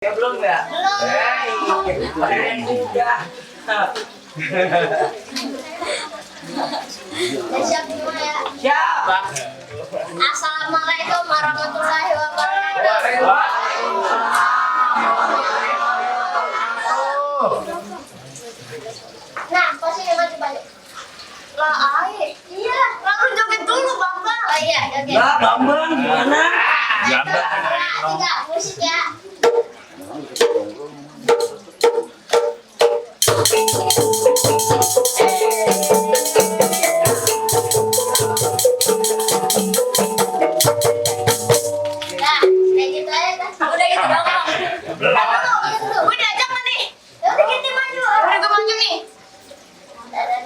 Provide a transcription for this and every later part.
Ya belum ya? Belum. Keren juga. Udah siap semua ya? Siap. Assalamualaikum warahmatullahi wabarakatuh. Nah, posisi maju balik. Lah, air. Iya, lalu joget dulu, Bambang. Oh iya, joget. Lah, Bambang gimana? Satu, dua, tiga, musik ya. Nah, kayak gitu aja kan? Udah gitu doang, Bang. Gue diajak nggak nih? Ya udah ganti maju. Udah gue maju nih.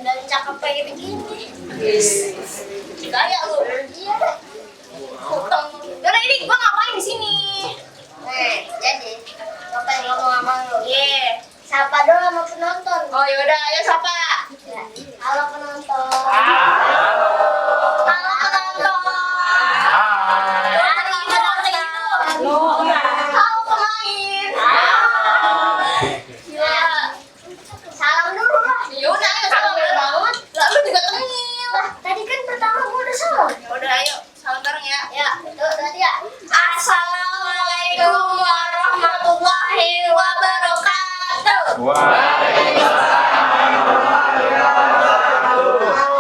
Dan cakep kayak begini. Gaya lu. Iya. Utang. Yaudah ini gue ngapain di sini? Jadi gue pengen ngomong sama lu. Iya. Sapa dulu sama penonton. Oh yaudah, ayo sapa. Ya. Halo penonton. Halo penonton. Halo pemain. Gila. Salam dulu lah. Yaudah, ayo salam banget. Lah lu juga tengil. Tadi kan pertama gue udah salam. Yaudah, ayo salam bareng ya. Ya, tuh tadi ya. Assalamualaikum warahmatullahi wabarakatuh.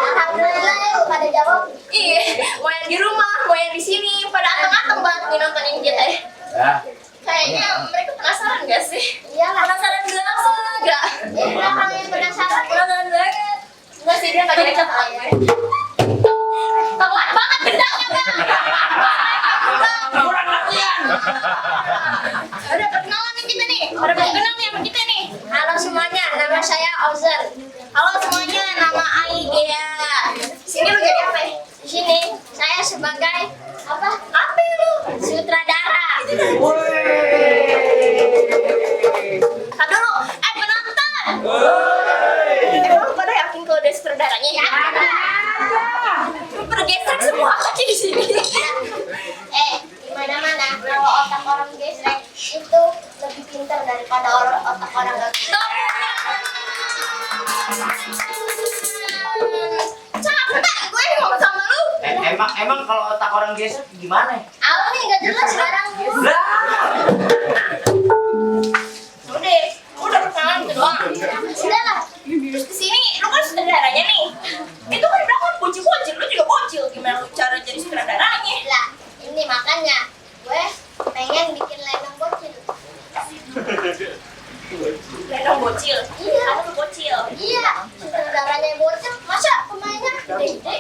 Alhamdulillah ya, pada jawab. Iya, mau yang di rumah, mau yang di sini, pada anteng-anteng banget nih nontonin kita ya. Kayaknya mereka penasaran gak sih? Iya lah. Penasaran banget enggak? Iya, kalau yang penasaran banget. Enggak sih, dia nggak jadi ketawa gue. Telat banget gendangnya, Bang. Kurang latihan. Udah perkenalan nih kita nih. Udah kenal nih sama kita nih. Halo semuanya, nama saya Ozer. Halo semuanya, nama Aigea. Sini lu jadi apa? Di sini saya sebagai apa? Apa lu? Sutradara. Kan dulu, penonton. Emang pada yakin kalau udah sutradaranya ya? Bergesek semua kaki di sini. Gimana-mana kalau otak orang gesek itu lebih pintar daripada otak orang gak gesek. Capek gue ngomong sama lu. Emang kalau otak orang gesek gimana? Aku nih gak jelas sekarang. Lah. Udah perkenalan gitu doang. Sudah lah. Terus kesini, lu kan sutradaranya nih. Itu kan belakang bocil-bocil, lu juga bocil. Gimana lu cara jadi sutradaranya? Lah, ini makanya gue pengen bikin lenong bocil. Lenong bocil? Iya. Kamu tuh bocil? Iya. Sutradaranya bocil, masa pemainnya gede-gede?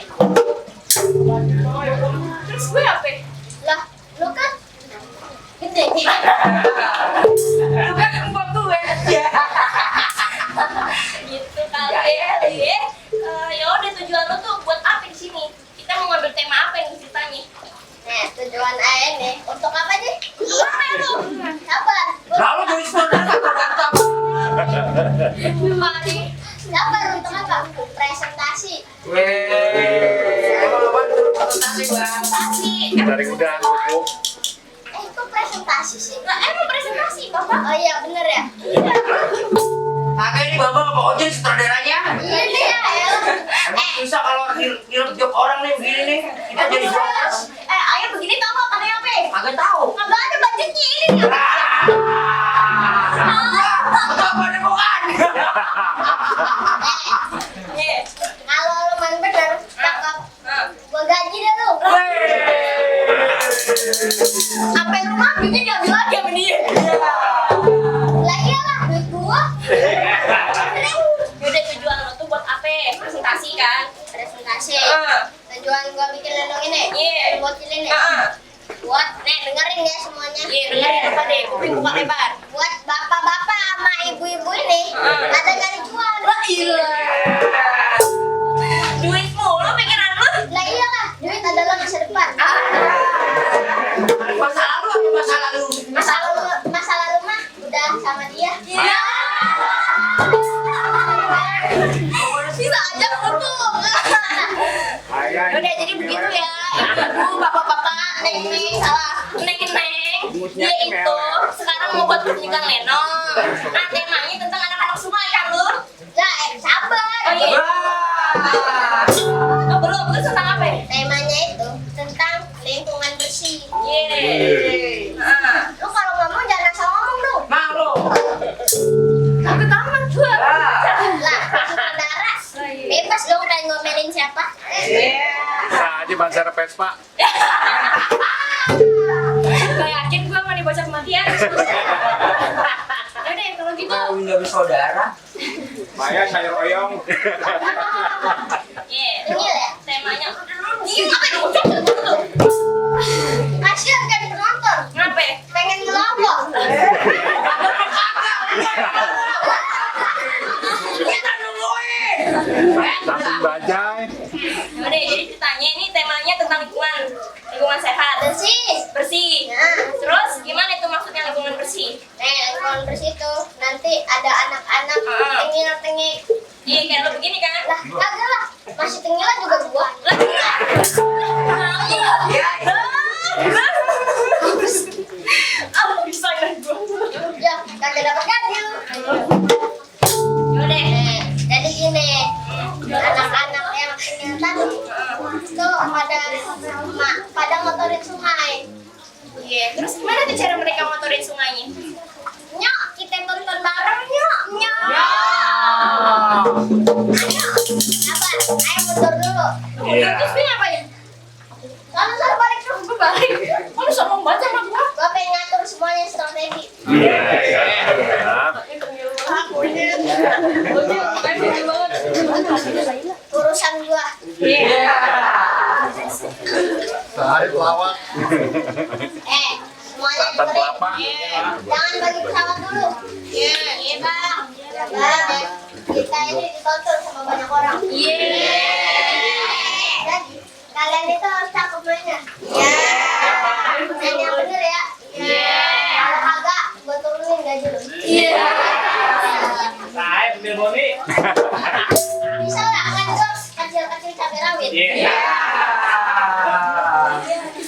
Terus gue apa? Lah, lu kan gede. Lu kan empok gue. Gitu kali ya. Ya udah, tujuan lu tuh buat apa di sini? Kita mau ngambil tema apa nih ceritanya? Nah, tujuan AN nih untuk apa sih? Apa lu? Sabar. Lalu jadi saudara tergantap. Mari. Sabar untuk apa? Presentasi. Emang apa presentasi, Bang? Presentasi. Dari udang, bubuk. Itu presentasi sih. Lah, emang presentasi, Bapak? Oh iya, bener ya? Iya. Kagak ini Bambang apa Ojek sutradaranya? Iya nih ya. Emang susah kalau ngirup job orang nih begini nih. Kita jadi juara. Ayah begini tau gak katanya apa? Kagak tahu. Kagak ada budgetnya ini. Betul apa bukan? Kalau lu main bener, cakep. Gua gaji deh lu. Apa yang lu mah duitnya diambil lagi sama dia? Lah iyalah, duit gua. Yaudah, tujuan lo tuh buat apa? Presentasi kan? Presentasi. Tujuan gua bikin lenong ini. Iya. Bocil ini. Buat, nih dengerin ya semuanya. Iya, dengerin apa deh? Kuping buka lebar. Buat bapak-bapak sama ibu-ibu ini, ada nyari cuan. Lah iya. Duitmu, lo pikiran lu? Lah iyalah, duit adalah masa depan. Masa lalu apa masa lalu? Masa lalu mah udah sama dia. Iya. Bisa aja untung. Udah jadi begitu ya. Ibu, bapak-bapak, neng-neng, salah. Neng-neng. dia itu sekarang mau buat pertunjukan lenong. Nah, temanya tentang anak-anak sungai kan lu? Ya, sabar. Oh iya. Oh, belum, itu tentang apa ya? Temanya itu tentang lingkungan bersih. Yeay. Lu kalau ngomong jangan asal ngomong dong. Malu. Aku tamat gua. Lah, saudara. Bebas dong kalian ngomelin siapa? Bisa aja Bansara Vespa. Gak yakin gue mau dibaca kematian. Yaudah kalau gitu. Mau nggak saudara? Maya sayur oyong. Ini ya temanya. Ini ngapain dulu? Kasian kan penonton. Ngapain? Pengen ngelawak. Kita nungguin. Langsung bajai. Yaudah, jadi ceritanya ini temanya tentang lingkungan sehat. Bersih. Nah, terus gimana itu maksudnya lingkungan bersih? Lingkungan bersih itu nanti ada anak-anak tengil-tengil. Iya, kayak lo begini kan? Lah, kagak lah. Masih tengilan juga gua. Lah, iya. Apa bisa ya gua? Ya, kagak dapat gaji lu. Yaudah, jadi gini. Anak-anak yang tengil tadi tuh pada ngotorin sungai. Iya, terus gimana tuh cara mereka ngotorin sungainya? Nyok, kita tonton bareng nyok, nyok. Ayo, sabar, ayo mundur dulu. Iya. Terus ini apa ya? Sana balik dong, gue balik. Kamu bisa membaca sama gue? Gue pengen ngatur semuanya strategi. Iya. Urusan gua. Sehari pelawak. Semuanya Santan kelapa. jangan bagi pesawat dulu. Iya, bang. Bang, kita ini ditonton sama banyak orang. Jadi kalian itu harus cakep mainnya. Main yang bener ya. Kalau kagak, gua turunin gaji lu. Saya ambil boni. Bisa lah, kan gua kecil-kecil cabai rawit. Iya.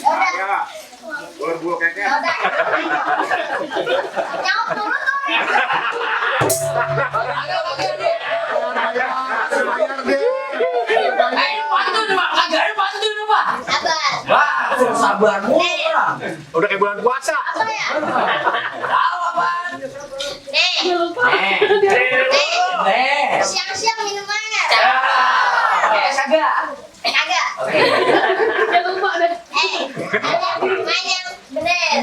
Udah. Ya. Bulu keket. Udah. Nyaut dulu tuh. Sabar. Wah, sabar mulu orang. Udah kayak bulan puasa. Apa ya? Tahu apa? Nih. Siang-siang minum air. Kagak. Kagak. Oke. Main yang bener.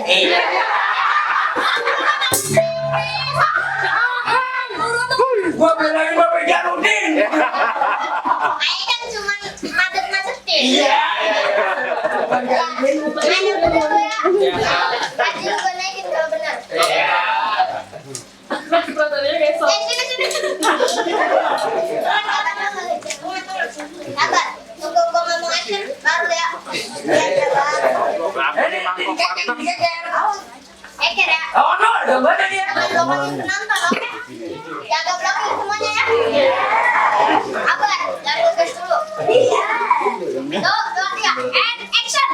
Gua bilangin Bapak Jarudin. Main kan cuma macet-macetin. Iya. Main yang bener lu ya. Gaji lu gua naikin kalau bener. Sini. Sabar. Tunggu gua ngomong action baru ya. Iya, Bang. Lampu di mangkok warteg. Eker ya. Oh no, udah mana dia? Jangan blokongin penonton, oke? Jaga blokir semuanya ya. Sabar, jangan ngegas dulu. Tuh, 2, 3, and action.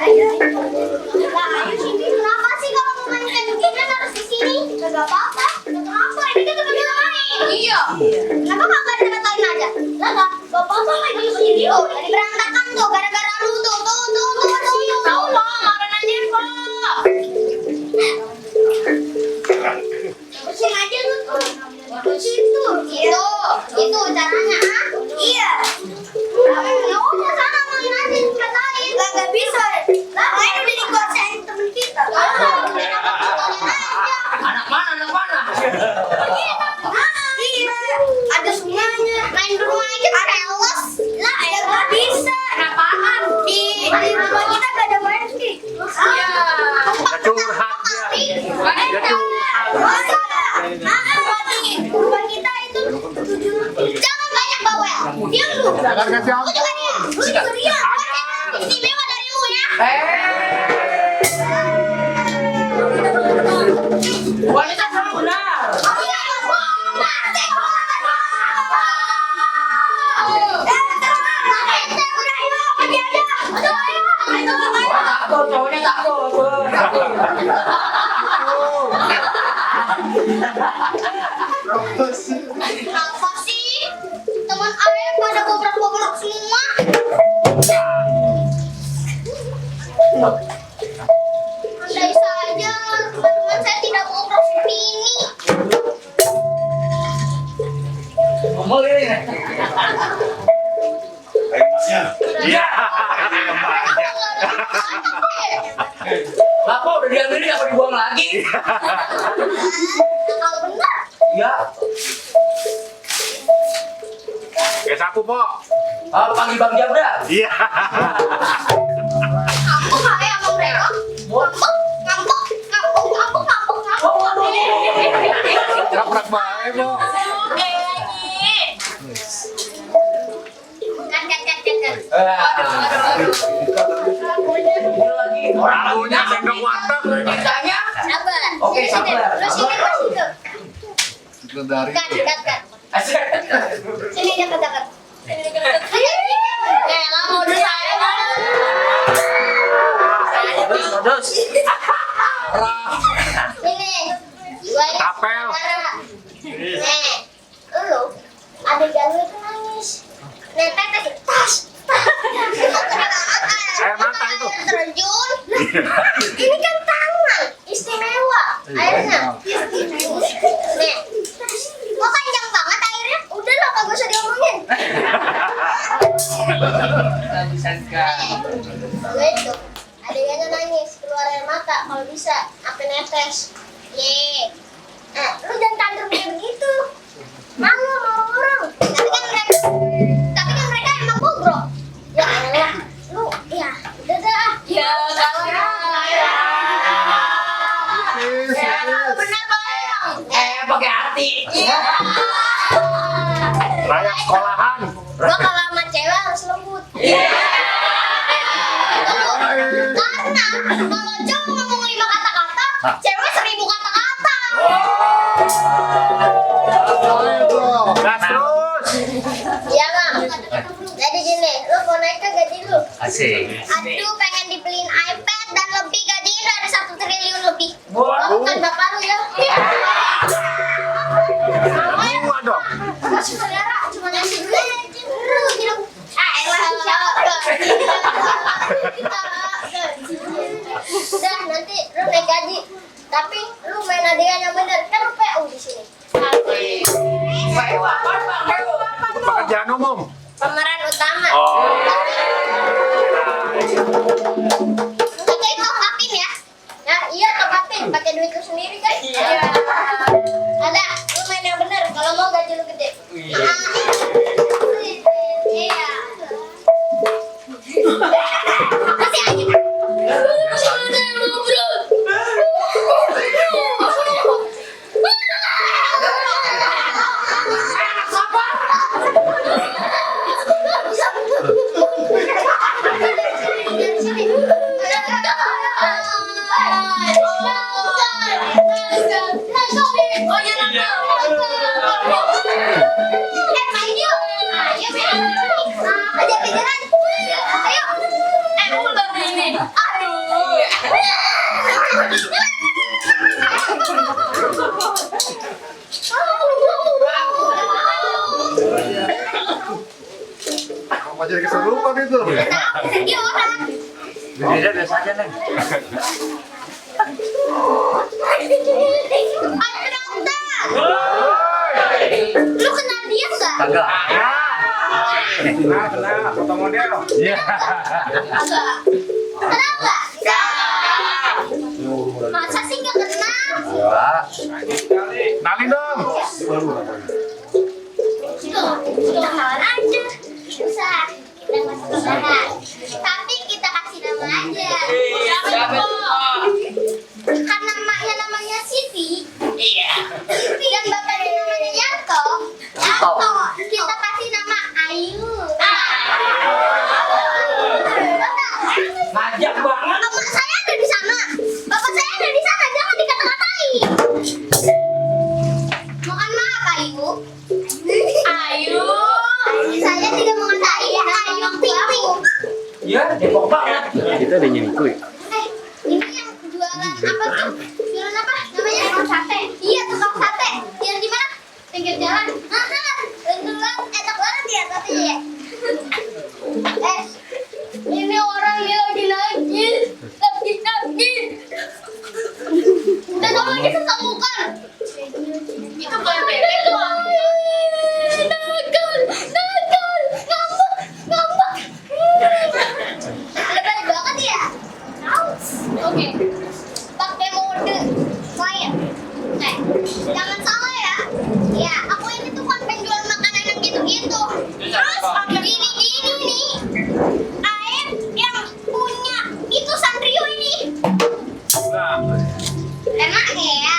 Ayo Kenapa sih kalau mau main kayak begini harus di sini? Gak apa-apa. Kenapa? Ini kan tempat kita main. Iya. Kenapa nggak di tempat lain aja? Gak apa-apa main di sini. Tuh, tadi berantakan tuh gara-gara lu tuh. Tahu lo, marah aja kok. Bersihin aja lu tuh. Bersihin tuh. Itu caranya. Iya. Ya udah sana main aja di tempat lain. Gak bisa. Lah, main udah dikuasain temen kita. Anak mana? Iya. Ada sungainya. Main di rumah aja keles. Lah, ya gak bisa. Apaan? Di rumah kita gak ada main sih. Iya. Ya curhat dia. Ya curhat. lu. Jangan kasih Aku juga dia. Lu juga dia. Istimewa dari lu ya. Wanita sama benar. Aku yang ngomong. Takut, cowoknya takut. Kenapa sih? Teman ayah pada bobrok-bobrok semua. Andai saja teman-teman saya tidak bobrok seperti ini. Ngomong ini. Iya. Bapak udah diambil apa dibuang lagi? Kalau benar, Iya. Kayak sapu, Po. Panggil Bang Jabra. Iya. ngambek kayak sama mereka. Ngambek. Kaprak bae, Po. Ini lagi orang Tahunya sendok warteg. ceritanya. Sabar. Oke, sabar. Lu sini, lu situ. Dari Kat. Asik. Sini dekat. Lah modus saya. Modus. Sini. Gua ini Tapel. saudara. Nih, lu adegan lu itu nangis. Netek tas. Air mata itu. Terjun. Ini kan tangan istimewa. Airnya. Nih. Kok panjang banget airnya? Udah lah, kagak usah diomongin. Gue itu adegannya nangis, keluar air mata kalau bisa, sampai netes. Ye. Lu jangan tantrum kayak begitu. Malu sama orang. Tapi kan mereka emang bobrok. Ya Allah, lu ya udah dah. Ya benar Bang. Pakai hati. Layak sekolahan. Gua kalau sama cewek harus lembut. Karena kalau cowok ngomong 5 kata-kata, cewek 1000 kata-kata. Gas terus. Iya Bang. Jadi gini, lu mau naik ke gaji lu? Asik. Aduh, pengen dibeliin iPad dan lebih gajinya dari 1 triliun lebih. Waduh. Bukan bapak lu ya. Dua dong. Masih saudara, cuma ngasih gue. Lu hidup. Elah, udah nanti lu naik gaji. Tapi lu main adegan yang bener. Kan lu PU di sini. Pekerjaan umum. Pemeran utama. Oh. Oke, top upin ya. Ya, iya top upin. Pakai duit lu sendiri kan? Iya. Ada, lu main yang bener. Kalau mau gaji lu gede. Iya. Masih aja. Mau jadi keserupan itu. Dia orang. Beda biasa aja, Neng. Lu kenal dia nggak? Kagak. Kenal, foto model. Iya. Enggak. Kenal nggak? Masa sih nggak kenal? Enggak. Nalin dong. Kenalan aja. Susah. Kita nggak saudara. Tapi kita kasih nama aja. Kan namanya Siti. Iya. Dan bapaknya namanya Yanto. Yanto. Kita kasih nama Ayu. Ayu. Ayu. Saya tidak mengenai Ayu Ting. Iya, Depok banget. Kita ada nyingku ya? Ini yang jualan apa tuh? Jualan apa? Namanya tukang sate. Iya, tukang sate. Yang di mana? Pinggir jalan. Enak banget ya satenya ya. Ini orangnya lagi nangis. Sakit. Udah dong lagi kesemukan. Itu bukan bebek doang. Ngambek. Lebat banget ya. Oke. Pakai mode fire. Jangan salah ya. Ya, aku ini tuh kan penjual makanan yang gitu-gitu. Terus ini nih. Air yang punya itu Sanrio ini. Enak ya.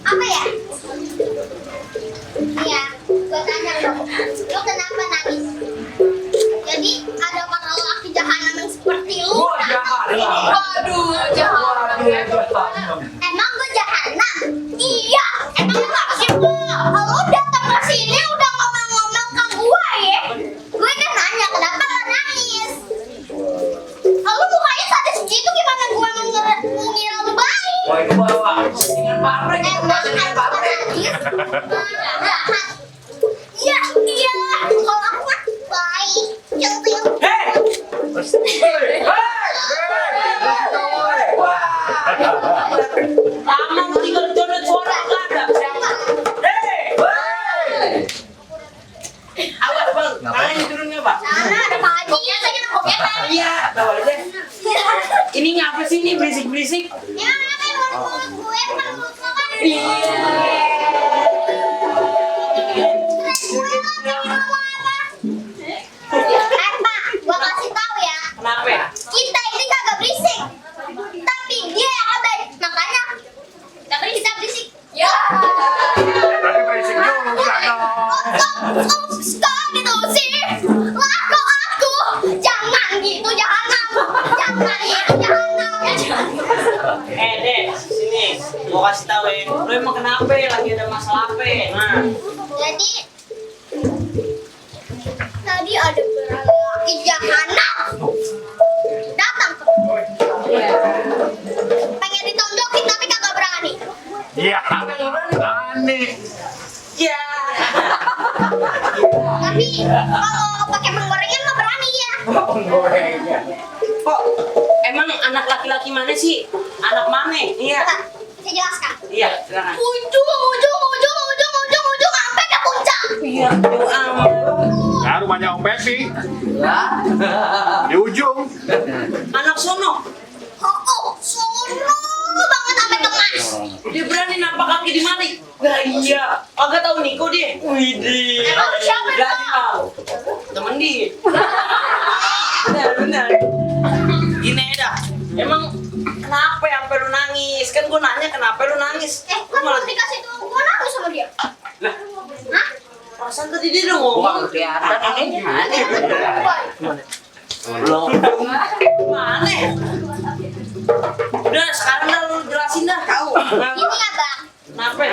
Apa ya? Iya, gua tanya dong. Lu kenapa nangis? Jadi ada para lelaki jahanam yang seperti lu. Gua jahanam. Waduh, jahanam. Emang gua jahanam? Iya. Emang lu gak sih gua? Lu datang ke sini udah ngomong-ngomong ke gua ya. Gue kan nanya kenapa lu nangis. Lu mukanya sadis segitu gimana gua mengira lu baik? Wah, itu bawa dengan pabrik. Itu Emang masih dengan aku pabrik. nangis? Jahat. Iya. Kalau aku mah baik. Centil. Hei! Lama lu tinggal jodoh suara nggak ada. Hei! Awas bang, tangannya turunnya bang. Sana ada Pak Haji. Ya, saya kena kogetan. Iya, bawa aja. Ini ngapa sih ini berisik-berisik? Ya, kan mulut gue bukan mulut lo kan. Pak, gua kasih tahu ya. Kenapa ya? Kita ini kagak berisik. Tapi dia yang abai. Makanya kita berisik. Ya. Berarti berisik juga dong. Stop gitu sih. Laku aku. Jangan gitu, jangan gitu, jangan. Dek, sini. Gua kasih tahu ya. Lu emang kenapa ya? Lagi ada masalah apa? Nah. Jadi tadi ada lelaki jahanam datang ke pengen ditonjokin tapi kagak berani. Iya. Aneh. Ya. Tapi kalau pakai penggorengan mah berani ya. Kok emang anak laki-laki mana sih? Anak mana? Iya. Bentar, saya jelaskan. Iya, silakan. Ujung sampai ke puncak. Iya, doa. Nah, rumahnya Om Pepi Ya. di ujung. Anak sono. Sono banget sampai ke Mas. Dia berani nampak kaki di malik. Nah iya, kagak tahu Niko dia. Widih. Emang siapa yang Berani tahu? Temen dia. Benar. Gini dah. Emang kenapa ya sampai lu nangis? Kan gua nanya kenapa lu nangis. Kan Lu malah malah dikasih tuh gua nangis sama dia. lah. Hah? Perasaan tadi dia udah ngomong. Kelihatan ini. Belum. Mana? Udah sekarang dah lu jelasin dah. Tahu. Ini ya bang. Kenapa?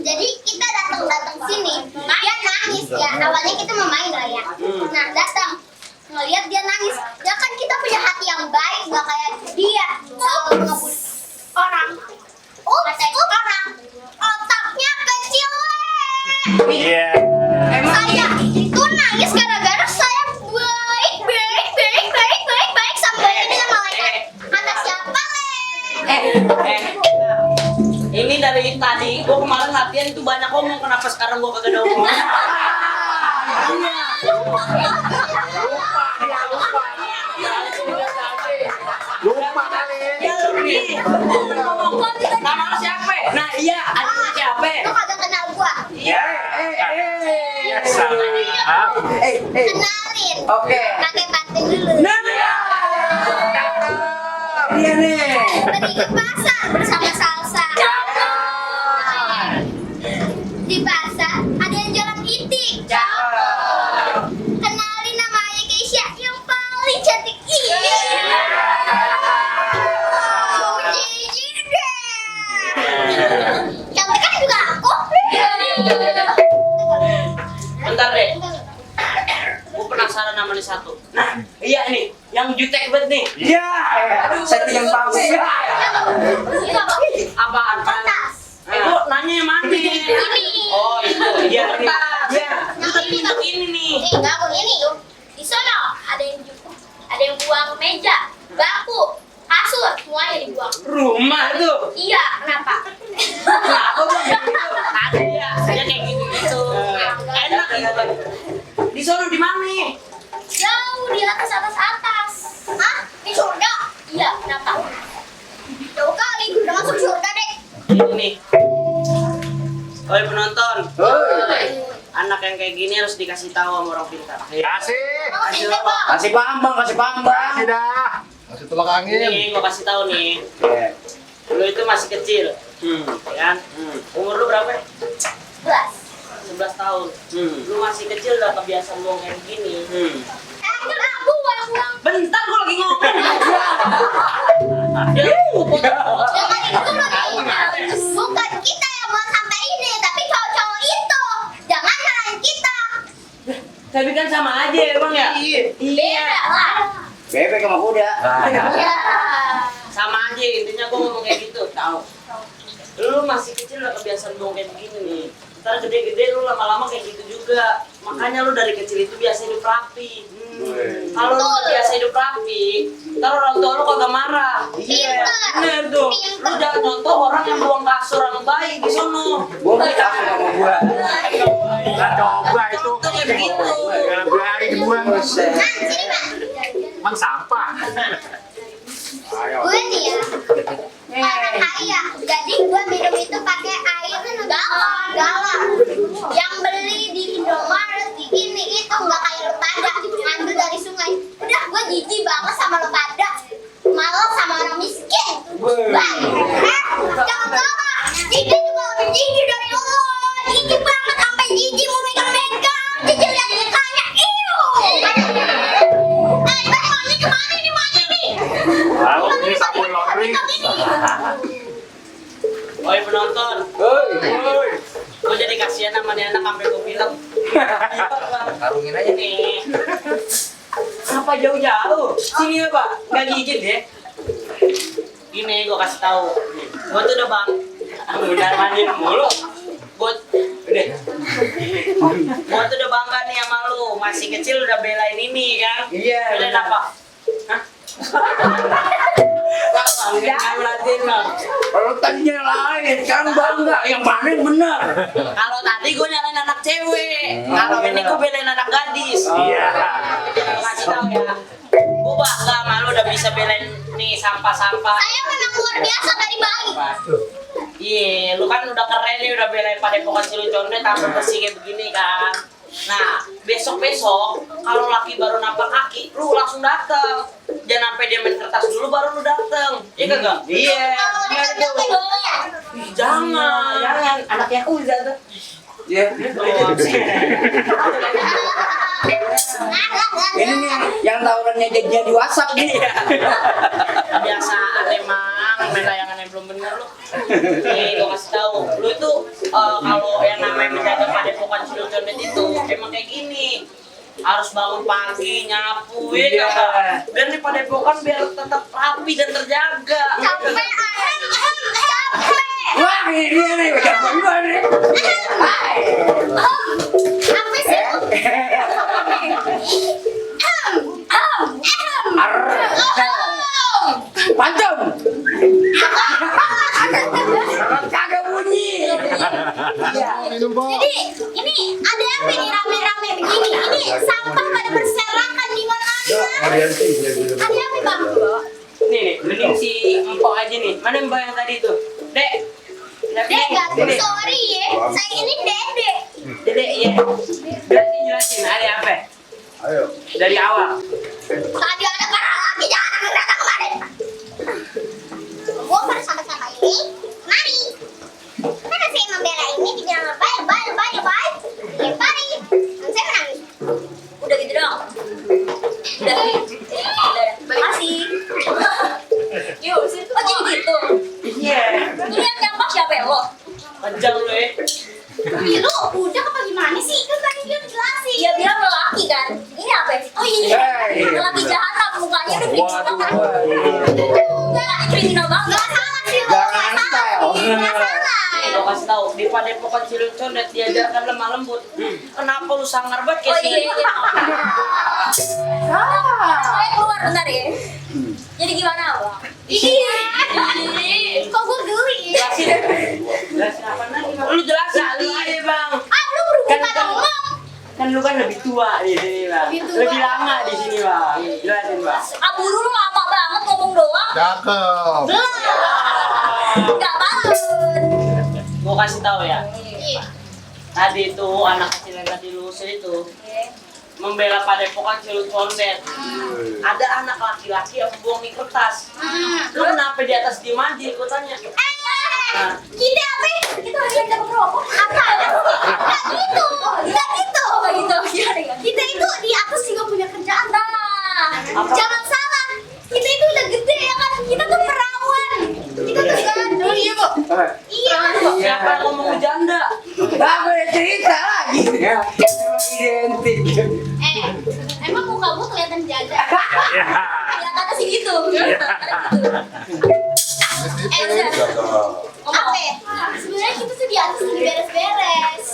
Jadi kita datang sini, dia nangis ya. Awalnya kita mau main lah ya. Nah datang, ngeliat dia nangis. Ya kan kita punya hati yang baik, gak kayak dia selalu ngebully orang. Orang otaknya kecil. Iya. Saya itu nangis gara-gara saya baik sampai dengan malaikat. Anak siapa Ini dari tadi, gua kemarin latihan itu banyak ngomong, kenapa sekarang gua kagak ada ngomong? Lupa kali. Nama lu siapa? Nah iya, adiknya siapa? Lu kagak kenal gua. Iya. Iya, salah. Kenalin. Oke. Pakai batin dulu. Nah, iya nih. Pergi ke pasar bersama Salsa. Di pasar ada yang jualan itik. Kenalin namanya Keisha yang paling cantik. Iya. nih. Iya. Settingan palsu. Ini apa? Apaan? Kertas. Lu nanya yang mana? Ini. Oh itu, iya ini. Iya. Yang ini Untuk ini nih. Enggak, aku ini. Di sana ada yang buang meja, bangku, kasur, semuanya dibuang. Rumah tuh. Iya, kenapa? Aku tuh gitu. Ada ya, saya kayak gitu. Enak gitu. Di sono di mana? Jauh di atas. Hah? Di surga? Iya, kenapa? Jauh kali, udah masuk surga deh. Ini. Oi penonton, anak yang kayak gini harus dikasih tahu sama orang pintar. Kasih. Oh, ini Pak. Kasih paham bang, kasih paham bang. Kasih dah. Kasih tolak angin. Ini gua kasih tahu nih. Iya. Lu itu masih kecil, ya kan? Umur lu berapa? 11 tahun. Lu masih kecil udah kebiasaan ngomong kayak gini. Kan aku yang buang. Bentar gua lagi ngomong. Ya, Jangan itu nih. Bukan kita yang buang sampai ini, tapi cowok-cowok itu. Jangan nyalain kita. tapi kan sama aja ya bang ya? Beda lah. Bebek sama kuda. Ya. Sama aja intinya gua ngomong kayak gitu. Tahu? Lu masih kecil udah kebiasaan ngomong kayak begini nih. Ntar gede-gede lu lama-lama kayak gitu juga. Makanya lu dari kecil itu biasa hidup rapi. Kalau lu udah biasa hidup rapi, ntar orang tua lu kagak marah. Pinter. Bener tuh. Lu jangan contoh orang yang buang kasur yang baik di sono. Gua mau kasih sama gua. Nah, coba itu. Contoh kayak begitu. Gak baik dibuang. Nah, sini Pak. Emang sampah. Gue nih ya. Orang kaya. Jadi gue minum itu pakai air galon. Yang beli di Indomaret di ini itu nggak kayak lo pada ngambil dari sungai. Udah gue jijik banget sama lo pada. Malah sama orang miskin. Bang, jangan salah. Jijik juga lebih jijik dari lo. Jijik banget sampai jijik mau megang-megang. Jijik lihat dia kaya. Iu. Maunya kemana nih maunya nih? Lalu ini sabun laundry. Oi penonton, Woi. gue jadi kasihan sama nih anak sampai gue bilang. Karungin aja nih. Nih. Apa jauh-jauh? Sini ya Pak, nggak gigit ya? Ini gue kasih tahu. Gue tuh udah bang, udah mandiin mulu. Gue tuh udah bangga nih sama lu. Masih kecil udah belain ini kan? Iya, Belain benar. apa? Hah? Jangan merhatiin bang. Kalau tadi nyalain, kan bangga. Yang mana yang benar? Kalau tadi gue nyalain anak cewek, kalau ini gue belain anak gadis. Iya. Gue kasih tahu ya. Gue bangga sama lu udah bisa belain nih sampah-sampah. Saya memang luar biasa dari bayi. Iya, lu kan udah keren nih, udah belain Padepokan Cileconde tampil bersih kayak begini kan. Nah, besok-besok kalau laki baru nampak kaki, lu langsung dateng. Jangan sampai dia main kertas dulu baru lu dateng. Iya kagak? Iya. Kalau Benar dikerjain tuh. dulu ya. Ih, jangan. Anaknya Uza tuh. Iya. Ini nih yang tawurannya jadinya di WhatsApp nih. Kebiasaan emang main layangan yang belum bener lu. Nih gua kasih tahu, lu itu kalau yang namanya menjaga Padepokan Cileconde itu emang kayak gini. Harus bangun pagi, nyapu ya Iya. kan? Biar di Padepokan biar tetap rapi dan terjaga. Capek, capek. Wah, ini dia nih, capek juga nih. Hai. Apa sih? Pancung. Kagak bunyi. Iya. Minum Pak. Jadi ini ada apa nih rame-rame begini? Ini sampah pada berserakan di mana-mana. Ada apa bang? Nih, mending si Empok aja nih. Mana Mbak yang tadi tuh? Dek. Dek, sorry ya, saya ini Dede. Dek, ya. Jelasin, ada apa? Ayo. Dari awal. Tadi ada barang lagi jangan datang kemarin. Gua pada sama-sama ini, mari. Karena saya membela ini dibilang baik. Lempari. Dan saya menangis. Udah gitu dong. Udah. Makasih. Yuk, situ. Oh jadi gitu. Iya. Ini yang nyampah siapa ya lo? Panjang lu ya. Ih, lu udah apa gimana sih? Kan tadi dia udah jelasin. Dia bilang lelaki kan. Ini apa? Oh iya. Hey. Lelaki jahat mukanya udah bikin Waduh. Enggak, kriminal banget. Enggak salah sih lu. Jangan style. Enggak salah. Gue kasih tahu di Padepokan Cilun Condet diajarkan lemah lembut. Kenapa lu sangar banget Oh kayak iya, sini? iya. Saya keluar bentar ya. Jadi gimana, Bang? Kok gue geli? Jelasin apa lagi? Bang? Lu jelasin dulu aja bang. Ah, lu berhubung pada ngomong. Kan lu kan lebih tua di sini bang. Lebih tua. Lebih lama di sini bang. Jelasin bang. Aburu lu lama banget ngomong doang. Cakep. Belum. Enggak banget. Gue kasih tahu ya. Iya. Tadi itu anak kecil yang tadi lu usir itu membela Padepokan Cilun Condet. Ada anak laki-laki yang membohongi kertas. Lu kenapa di atas diem aja? Gue tanya. Kita apa? Kita lagi ada merokok. Apa? Enggak gitu. Enggak gitu. Enggak gitu. Kita itu di atas juga punya kerjaan. Nah, Apa? jangan salah. Kita itu udah gede ya kan. Kita tuh perawan. Kita tuh gandul. Iya, Bu. Iya. Siapa yang ngomong berjanda? Aku udah cerita lagi. Emang identik. Emang muka gua kelihatan janda. Kelihatannya sih gitu. Apa? Sebenarnya kita tuh di atas lagi beres-beres.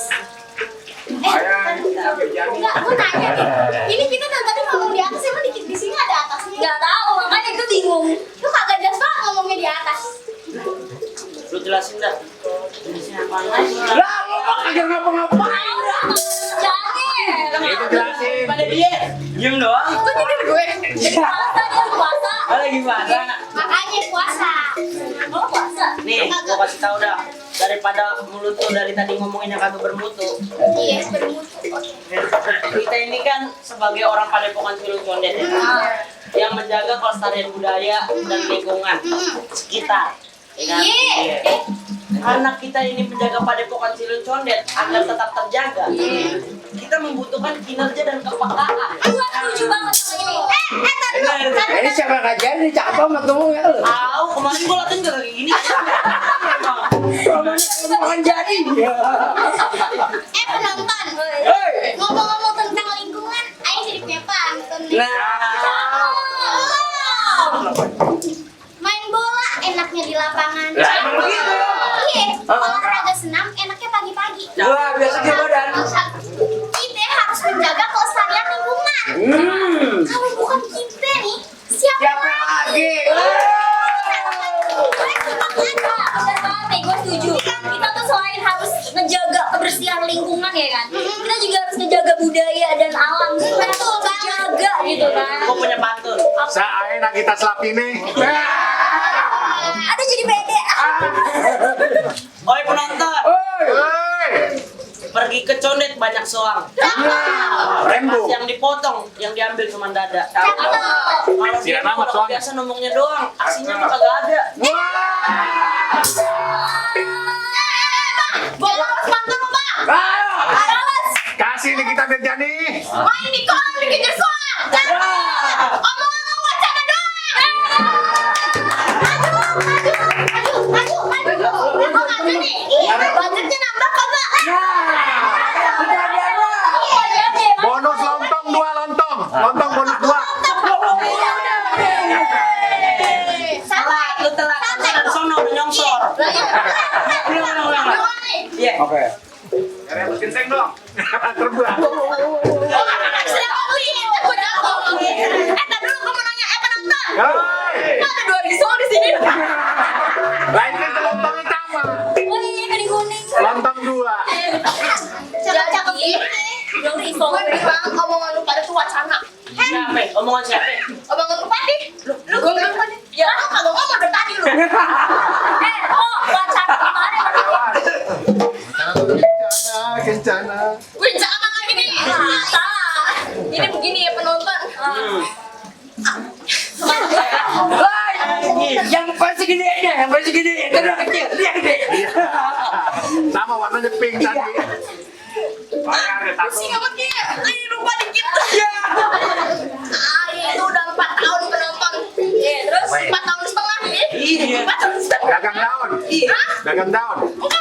Enggak, gua nanya nih. Ini kita dari tadi ngomong di atas, emang di sini ada atasnya? Enggak tahu, makanya gue bingung. Lu kagak jelas banget ngomongnya di atas. Lu jelasin dah. Jelasin apa lagi? Lah, lu mah kagak ngapa-ngapain. Jangan. Itu jelasin. Pada dia. Diem doang. Itu nyindir gue. Puasa dia puasa. Oh, lagi puasa. Makanya puasa. Oh puasa. Nih, gua kasih tahu dah. Daripada mulut lu dari tadi ngomongin yang kagak bermutu. Iya, bermutu. Kita ini kan sebagai orang Padepokan Cilun Condet ya. Yang menjaga kelestarian budaya dan lingkungan sekitar. Ya kan? Iya. Karena kita ini menjaga Padepokan Cilun Condet agar tetap terjaga. Kita membutuhkan kinerja dan kepekaan. Gua setuju banget sama ini. Tadi Ini siapa ngajarin nih cakep amat ngomong ya lu. Tahu kemarin gua latihan juga kayak gini. Ngomong jadi. penonton. Hei. Ngomong-ngomong tentang lingkungan, ayo jadi punya pantun nih. Main bola enaknya di lapangan. Lah, emang begitu? Iya, olahraga senam enaknya pagi-pagi. Wah, biasa ke badan. Kita harus menjaga kelestarian lingkungan. Kalau bukan kita nih, siapa Siapa lagi? Bener banget nih, gue setuju. Kita tuh selain harus ngejaga kebersihan lingkungan ya kan, kita juga harus ngejaga budaya dan alam. Betul banget. Jaga gitu kan. Gua punya pantun. Saya nak kita selap ini. Aduh jadi beda. Oi penonton, Hei. pergi ke Condet banyak soang. Rembo. Yang dipotong, yang diambil cuma dada. Cakep. Kalau dia Siapa nama kalau soangnya? biasa ngomongnya doang, aksinya mah kagak ada. Boleh harus pantun lu bang. Harus. Kasih nih kita Berjani. Main di kolam dikejar soal. Omong-omong wacana doang. Maju. Kok maju nih? Budgetnya nambah kagak? Bonus lontong 2 lontong. Lontong bonus 2. Telat, lu telat. Dari sono udah nyongsor. Ulang. Iya. Oke. Rambut genteng dong. Terbang. Hei. Ada 2 risol di sini. Lain kan lontongnya sama. Oh iya, dari kuning. Lontong 2. Cakep ini. Yang risol. Gue bilang omongan lu pada tuh wacana. Siapa? Omongan siapa? Omongan lu tadi. Lu gue bilang tadi. Ya, lu kagak ngomong dari tadi lu. Oh, wacana kemarin. Kencana. Wih, jangan lagi nih. Salah. Ini begini ya penonton. Yang pasti gede aja, yang pasti gede. Kedua kecil, dia gede. Sama warnanya pink tadi. Pusing amat dia. Ini lupa dikit. Itu udah 4 tahun penonton. Terus 4 tahun setengah ya? Iya. 4 tahun setengah. Dagang daun. Dagang daun. Bukan.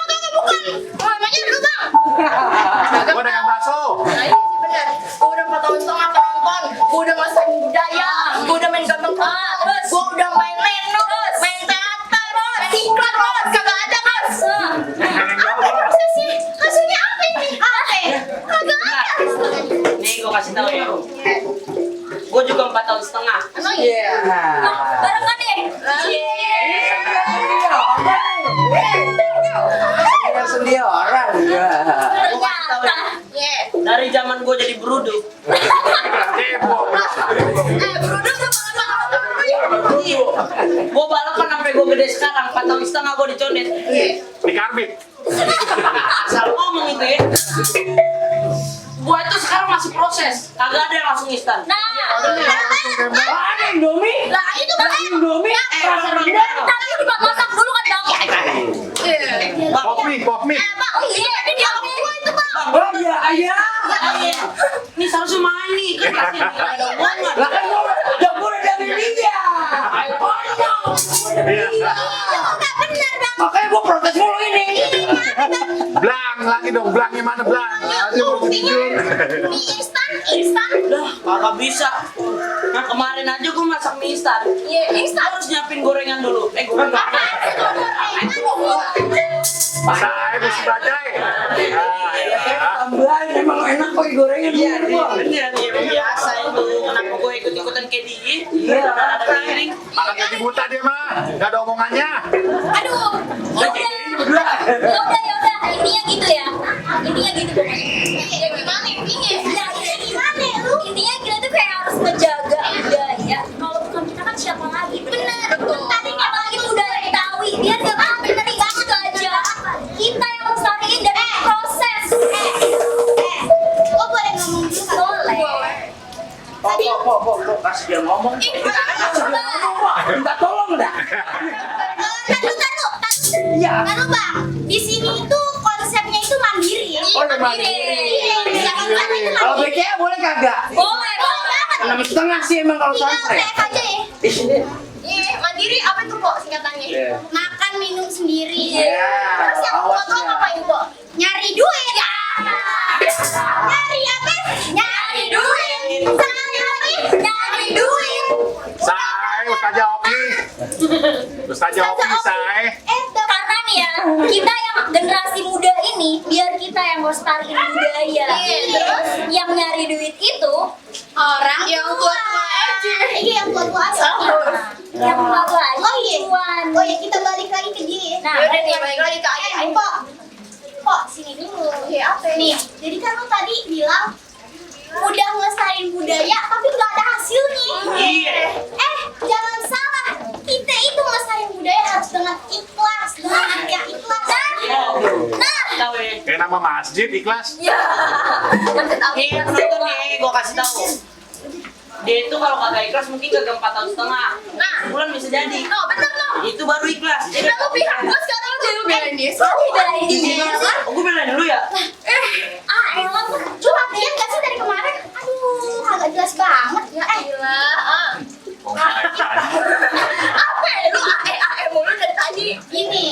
Namanya dulu bang. Gua dagang bakso. Nah ini sih bener. Gue udah 4 tahun setengah penonton. Gue udah ngerasain budaya. Gue udah main gambang. Terus Kos, kagak ada kos. Kasusnya apa ini? Kagak ada. Nih gue kasih tahu ya. Gue juga 4 tahun setengah. Emang iya? Barengan deh. Sedia orang. Ternyata. Dari zaman gue jadi berudu. Beruduk sama Gue balapan sampai gue gede sekarang. 4 tahun setengah gue dicondet. Di karbit. Asal ngomong itu ya. Gue itu sekarang masih proses. Kagak ada yang langsung instan. Nah, Ada Indomie. lah itu kan Indomie. Rasa rendang. tapi juga masak dulu kan bang. Pop mie. Bang, oh iya, ini dia gua itu bang. Oh iya, ayah. Ini seharusnya main nih. Kan pasti ada omongan. Lah kan dapur dari dia. Enggak benar bang. Makanya gua protes mulu ini. Blang lagi dong. Blangnya mana blang? Buktinya mie instan. Udah, kagak bisa. Nah, kemarin aja gue masak mie instan. Iya, instan. Harus nyiapin gorengan dulu. Gorengan. Saya mesti bajai. Tambahan emang enak pakai gorengan. Iya, biasa itu. Kenapa gue ikut-ikutan kayak dia? Iya. Ada piring. Makan gaji buta dia mah. Gak ada omongannya. Aduh. Ya udah. Intinya gitu ya. Intinya gitu pokoknya. Ya gimana intinya? Ya gimana lu? Intinya kita tuh kayak harus menjaga budaya. Kalau bukan kita kan siapa lagi? Bener. Tadi apalagi budaya Betawi. Biar gak apa-apa tadi gitu aja. Kita yang melestariin dan proses. Lo boleh ngomong dulu kan? Boleh. Kok kasih dia ngomong? Minta tolong dah. Taruh. Iya. Taruh bang. Di sini itu konsepnya itu mandiri. Oh, ya mandiri. Iya. Kalau BCA boleh kagak? Boleh banget. 6,5 sih emang kalau Tinggal santri. TF aja ya. Iya, mandiri apa tuh kok singkatannya? Iya. Makan minum sendiri. Iya. Terus yang Awas kedua ya. ngapain kok? Nyari duit. Ya. Nyari apa? Nyari duit. Nyari duit. Saya Ustazah Oki. Ustazah Oki saya. Karena nih ya, kita yang generasi muda ini, biar kita yang melestarikan budaya. Terus yang nyari duit itu orang yang tua-tua aja. Iya, yang tua-tua aja. Yang tua-tua aja. Oh iya, kita balik lagi ke dia. Nah, udah nih, balik lagi ke ayah. Kok sini dulu. Iya, apa nih? Jadi kan lu tadi bilang udah ngelestariin budaya tapi nggak ada hasilnya. Iya. Jangan salah. Kita itu ngelestariin budaya harus dengan ikhlas, dengan hati yang ikhlas. Nah, Tahu ya. Kayak nama masjid ikhlas. ya. Nih, penonton nih, gue kasih tahu. Dia itu kalau kagak ikhlas mungkin kagak 4 tahun setengah. Nah, Bulan bisa jadi. no, bener loh. Itu baru ikhlas. Kita lu pihak gua sekarang lu jadi belain dia. Sekarang belain dia. Oh, gue belain dulu ya. Emang cuma dia nggak sih dari kemarin? Aduh, agak jelas banget. Ya gila. Apa ya lu mulu dari tadi? Ini,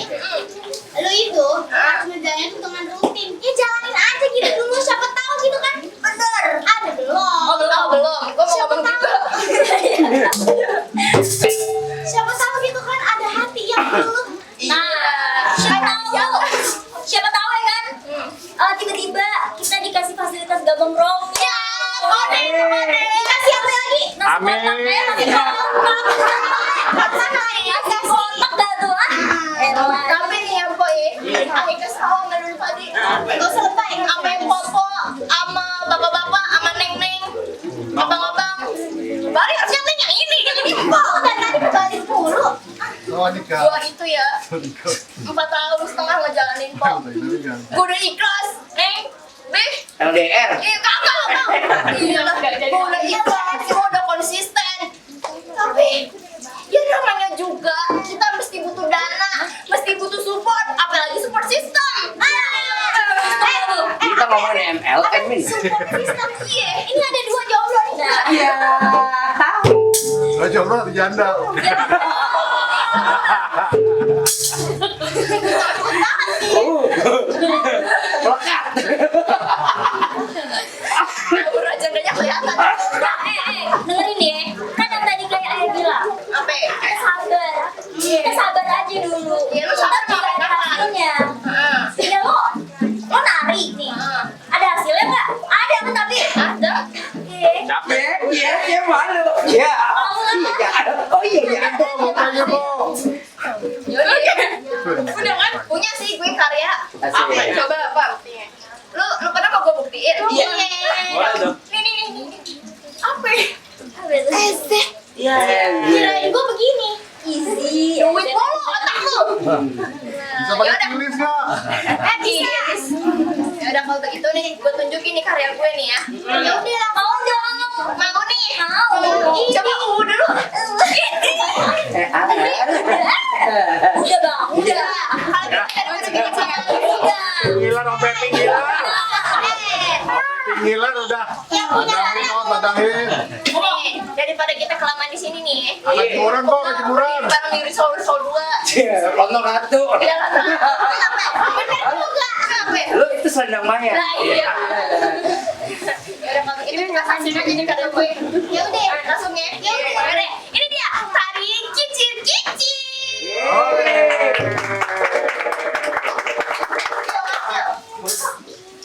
lu itu harus ngejalanin itu dengan rutin. Ya jalanin aja gitu dulu, siapa tahu gitu kan? Bener. Ada belum? Belum. Gua mau ngomong juga. Siapa tahu gitu kan ada hati yang dulu. Nah, siapa tahu ya kan? Tiba-tiba kita dikasih fasilitas gabung room. Ya, kode. Dikasih apa lagi? Nasi Amin. kotak dah tuh ah. Tapi nih ya boy, aku kesal sama dulu tadi. Gak usah lebay. Apa yang popo, sama bapak-bapak, sama neng-neng, abang-abang. Balik harusnya neng yang ini, yang ini. Kok dan tadi kebalik mulu. Gua itu ya 4 tahun setengah ngejalanin kok. Gua udah ikhlas, neng. Beh, LDR. kagak. Iya lah, gua udah ikhlas, gua udah konsisten. Tapi ya namanya juga kita mesti butuh dana, mesti butuh support, apalagi support system. Kita ngomongin MLM ini. Support system, iya. Ini ada 2 jomblo nih. Iya. Lo jomblo atau janda? Melekat. Udah jandanya kelihatan. Dengerin ya, kan yang tadi kayak ayah bilang, apa? Sabar. Kita sabar aja dulu. Ya lu sabar Udah kan? Punya sih gue karya. Apa ya? Coba apa buktinya? Lu pada mau gue buktiin? Iya. Boleh dong. Nih. Apa ya? Ese. Iya. Kirain gue begini. Easy. Duit mulu otak lu. Bisa pakai tulis nggak? Bisa. Ya udah kalau begitu nih, gue tunjukin nih karya gue nih ya. Ya udah, mau dong. Mau nih. Mau. Coba dulu. Udah bang, udah. Kalau kita Pinggilan, sampai pinggilan. Pinggilan udah. Padahin, padahin. Nih, daripada kita kelamaan di sini nih. Agak jemuran kok, agak jemuran. Bareng di risol 2. Lontong satu. Iya lah. Bener juga. Kenapa? Lu itu selendang maya. Nah, iya. Ya udah kalau ini kita kasih aja nih kado gue. Ya udah, langsung ya. Ya udah. Ini dia tari kicir-kicir.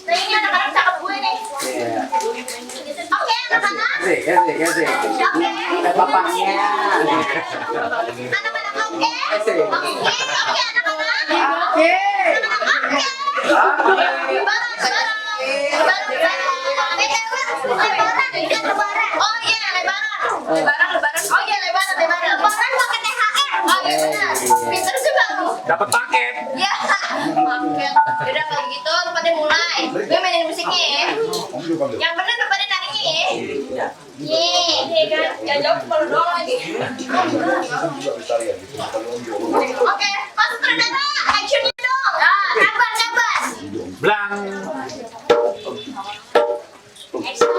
Nah ini anak-anak cakep gue nih. Oke anak-anak. Kasih. Oke. Bapaknya. Anak-anak oke. Kasih. Oke anak-anak. Oke. Lebaran. Oh iya lebaran. Lebaran pakai THR. Oh iya benar. Pinter juga lu. Dapat paket. Ya. Paket. Udah kalau gitu lu pada mulai. Gue mainin musiknya ya. Yang bener lu pada narinya ya. Yeay, kan? Jangan jawab kalau doang lagi. Oke, Mas Sutradara, actionnya dong. Kabar. Blang. Action.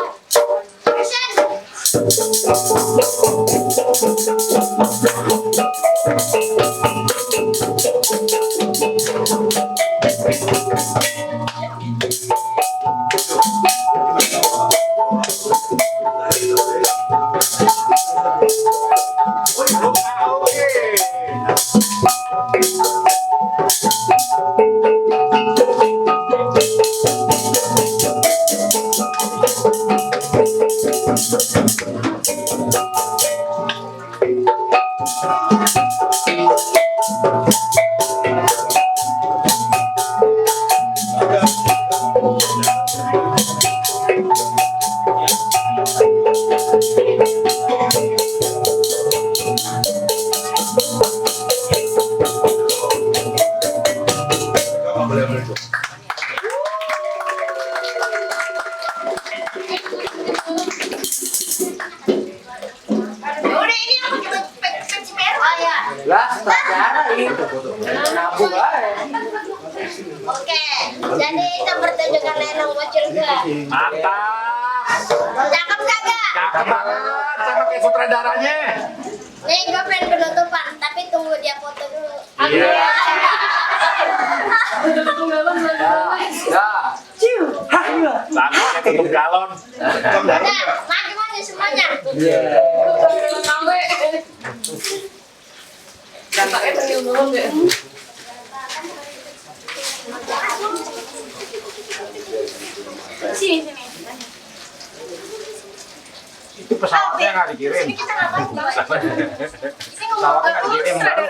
Udah ini aku coba peci merah ya. Lah, sutradara itu. Nabung aja. Oke, jadi kita pertunjukan lenong bocil gue. Mantap. Cakep kagak? Cakep banget. Sama kayak sutradaranya. Nih gue pengen penutupan, tapi tunggu dia foto dulu. Iya. Ya. Sama kayak tutup galon. Nah, maju semuanya. Iya. Sini. Itu pesawatnya nggak dikirim. Sini kita ngapain? Kita ngomong Pesawatnya nggak dikirim. Baru.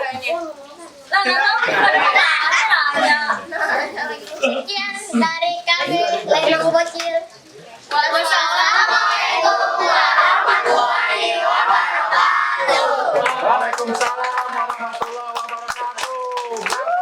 Lah, nggak tahu ada. Sekian dari kami Lenong Bocil. Waalaikumsalam.